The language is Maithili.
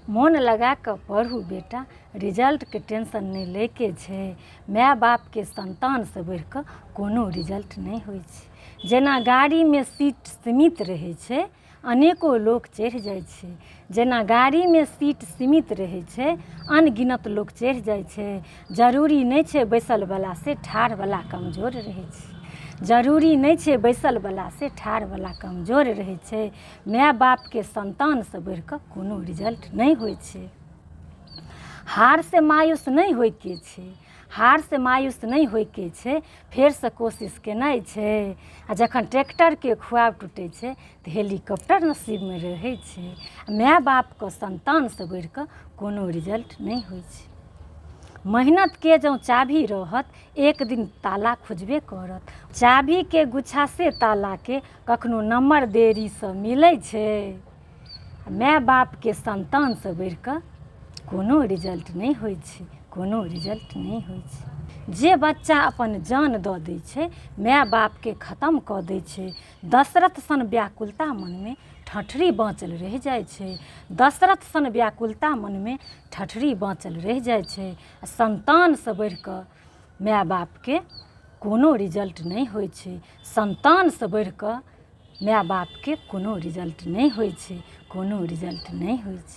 मोन लगा कऽ पढ़ू बेटा, रिजल्टके टेंशन नहि लैके छै। माय बापके सन्तानसँ बढ़ि कऽ कोनो रिजल्ट नहि होइ छै। जेना गाड़ीमे सीट सीमित रहै छै, अनेको लोक चढ़ि जाइ छै। जेना गाड़ीमे सीट सीमित रहै छै, अनगिनत लोक चढ़ि जाइ छै। जरूरी नहि छै बैसलवला से ठाढ़वला कमजोर रहै छै। जरूरी नहि छै बैसलवला से ठाढ़वला कमजोर रहै छै। माय बापके सन्तानसँ बढ़ि कऽ कोनो रिजल्ट नहि होइ छै। हारसँ मायूस नहि होइके छै, हारसँ मायूस नहि होइके छै, फेरसँ कोशिश केनाइ छै। आ जखन ट्रैक्टरके खुआब टूटै छै तऽ हेलीकॉप्टर नसीबमे रहै छै। माय बापके सन्तानसँ बढ़ि कऽ कोनो रिजल्ट नहि होइ छै। मेहनतके जँ चाभी रहत, एक दिन ताला खुजबे करत। चाभीके गुच्छा से तालाके कखनो नम्बर देरीसँ मिलै छै। माय बापके सन्तानसँ बढ़ि कऽ कोनो रिजल्ट नहि होइ छै, कोनो रिजल्ट नहि होइ छै। जे बच्चा अपन जान दऽ दै छै, माय बापके खतम कऽ दै छै। दशरथ सन व्याकुलता मनमे ठठरी बाँचल रहि जाइ छै। दशरथ सन व्याकुलता मनमे ठठरी बाँचल रहि जाइ छै। आ सन्तानसँ बढ़ि कऽ माय बापके कोनो रिजल्ट नहि होइ छै। सन्तानसँ बढ़ि कऽ माय बापके कोनो रिजल्ट नहि होइ छै, कोनो रिजल्ट नहि होइ छै।